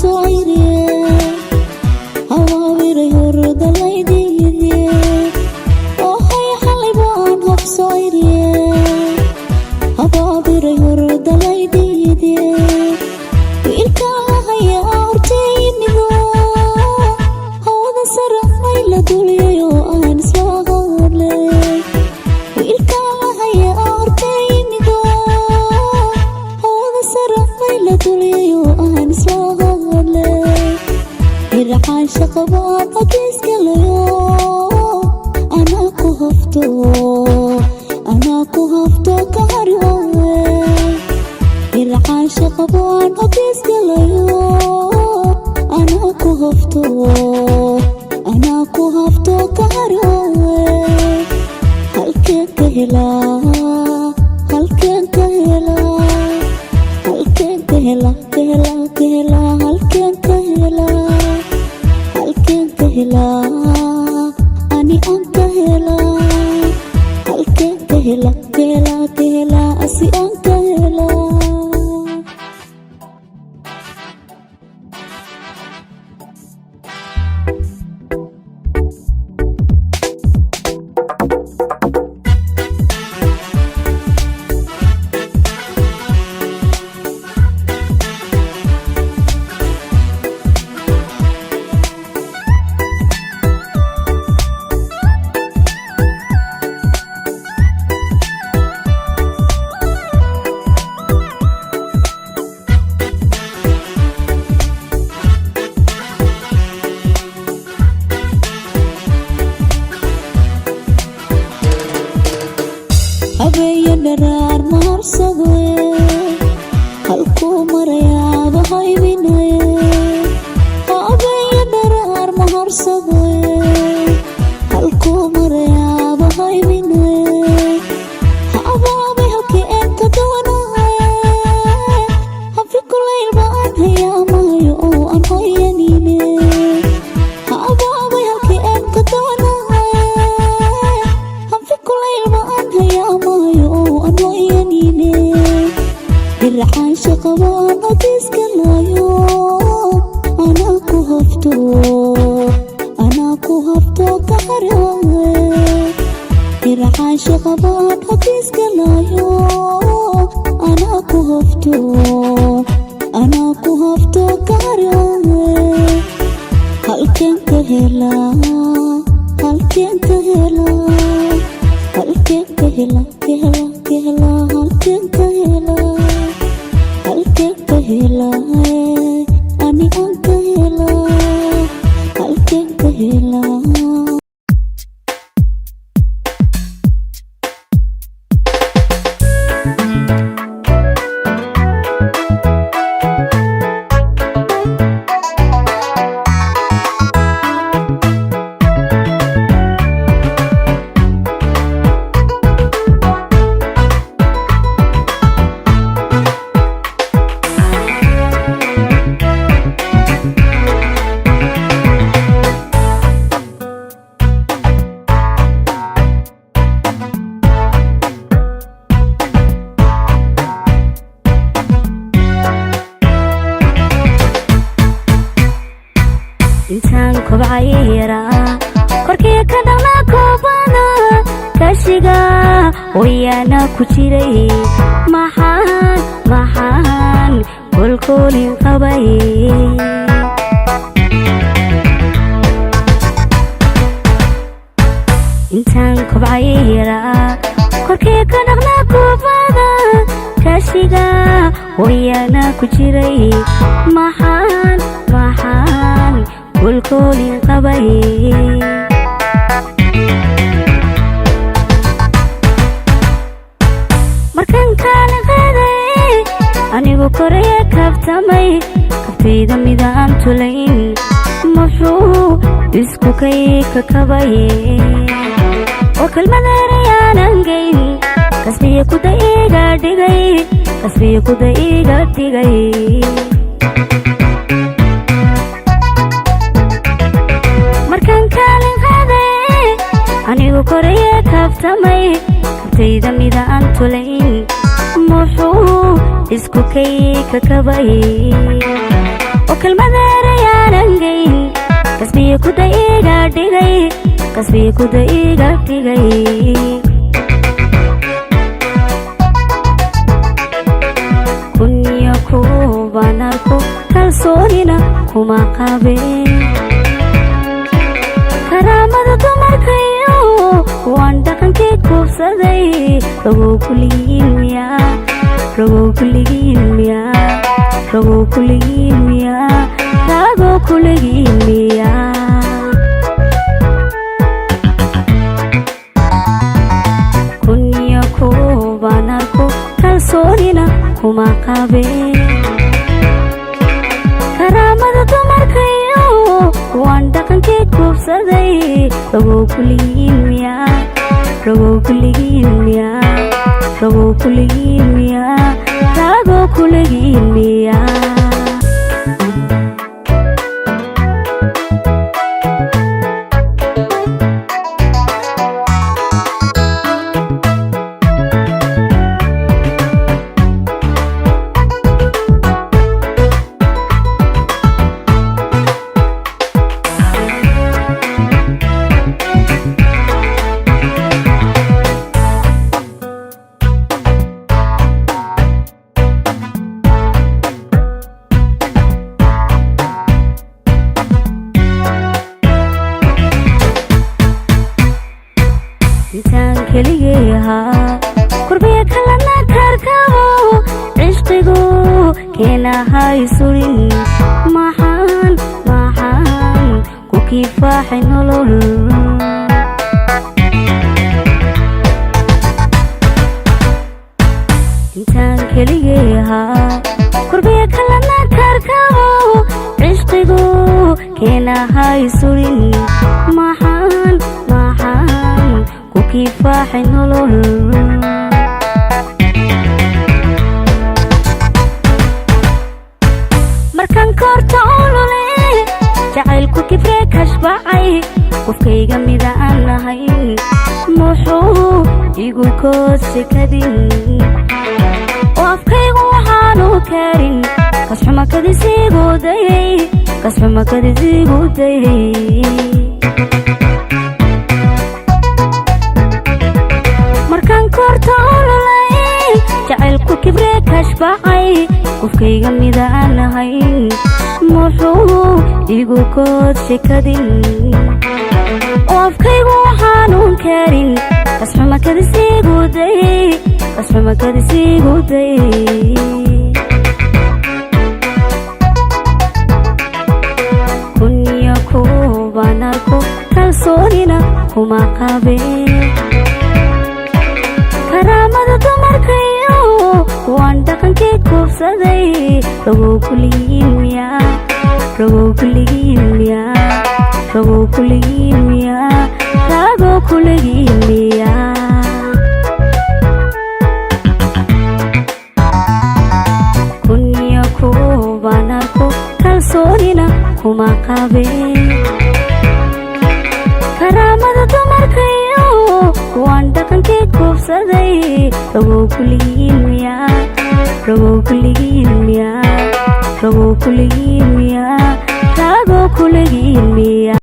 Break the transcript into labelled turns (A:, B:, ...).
A: Habsoo iriye, hawaawiray hordalaydide. Ohay, xalay baan habsoo iriye, habaabiray hordalaydide. Wiilkaan lahayaa hortee yimido, hawada sare may la duliyayo, aan isla hadlay. Wiilkaan lahayaa hortee yimido, hawada sare may la duliyayo, aan isla hadlay. Irxaan shaqabaan ageeskalayo, anaa ku hafto, anaa ku hafto ka hari waaye. Irxaan shaqabaan ageeskalayo, anaa ku hafto, anaa ku hafto ka hari waaye. Halkeen ka helaa, halkeen ka helaa, halkeen ka helaa, ka helaa, ka helaa, halkeen ka helaa, halkeen ka helaa, ani aan ka helaa, halkeen ka helaa, ka helaa, ka helaa, asi aan ka helaa. Habeeyo dharaar ma harsado, halkuu marayaaba haybinaye. Habeeyo dharaar ma harsado, halkuu marayaaba haybinaye. Habaabay halkii een ka doonaye, hafi kulaylba aan hayaamayo oo aan hoyanine. Habaabay halkii een ka doonaye, hafi kulaylba aan hayaamayo oo aan hoyanine. Irxaan shaqabaan ageeskalayo, anaa ku hafto, anaa ku hafto ka hari waaye. Irxaan shaqabaan ageeskalayo, anaa ku hafto, anaa ku hafto ka hari waaye. Halkeen ka helaa, halkeen ka helaa, halkeen ka helaa, ka helaa, ka helaa, halkeen ka helaa, halkeen ka helaa, ani aan ka helaa, halkeen ka helaa.
B: Intaan kobcay yaraa, korkii ka dhaqnaa koobada kashiga wayaana ku jiray, maxaan kolkoolin qabay? Intaan kobcay yaraa, korkii ka dhaqnaa koobada kashiga wayaana ku jiray, maxaan kolkoolin qabay? Markaan kaalin qaaday anigu koraya, kabtamay kabtayda midaan tulayn, muxuu isku kay ka kabay? Oo kelmada erayaanan geyn, kasbiya kuda iga dhigay, kasbiya kuda iga dhigay. Markaan kaalin qaaday anigu koraya, kabtamay kabtayda mida aan tulayn, muxuu isku kay ka kabay? Oo kelmadeerayaanan geyn, kasbiyo kuda iga dhigay, kasbiyo kuda iga dhigay. Kunyo kuban arko, kalsoonina kuma qabeen. Karaamada dumarkayo waan dhaqankii kuubsaday. Rogow kuligiin miyaa? Rogow kuligiin miyaa? Rogow kuligiin miyaa? Ragow kuligiin miyaa? Kunyo kuban arko, kalsoonina kuma qabeen. Karaamada dumarkayo waan dhaqankii kuubsaday. Rogow kuligiin miyaa? Rogow kuligiin miyaa? Rogow kuligiin miyaa? Ragow kuligiin miyaa? Intaan keligay ahaa, kurbiya kalana karkabo, cishqigu keenahay surin. Maxaan, maxaan ku kifaaxay nolol? Intaan keligay ahaa, kurbiya kalana karkabo, cishqigu keenahay surin. Maxaan, maxaan ku kifaaxay nolol? Markaan koorta olole, jacaylku kibree kashbacay. Qofkayga mida aan lahayn, muxuu igu koodsikadin? Oo afkaygu waxaanu karin, kasxuma kadisiigu dayay, kasxuma kadisiigu dayay. Markaan koorta ololay, jacaylku kibree kashbacay. Qofkayga mida aan ahayn, muxuu igu koodsikadin? Oo afkaygu waxaanuun karin, kasxuma kadisiigu dayay, kasxuma kadisiigu dayay. Kunyo kuban arko, kalsoonina kuma qabeen. Karaamada dumarkayo waan dhaqankii kuubsaday. Rogow kuligiin miyaa? Rogow kuligiin miyaa? Rogow kuligiin miyaa? Ragow kuligiin miyaa? Kunyo kuban arko, kalsoonina kuma qabeen. Karaamada dumarkayo waan dhaqankii kuubsaday. Rogow kuligiin miyaa? Rogow kuligiin miyaa? Rogow kuligiin miyaa? Ragow kuligiin miyaa?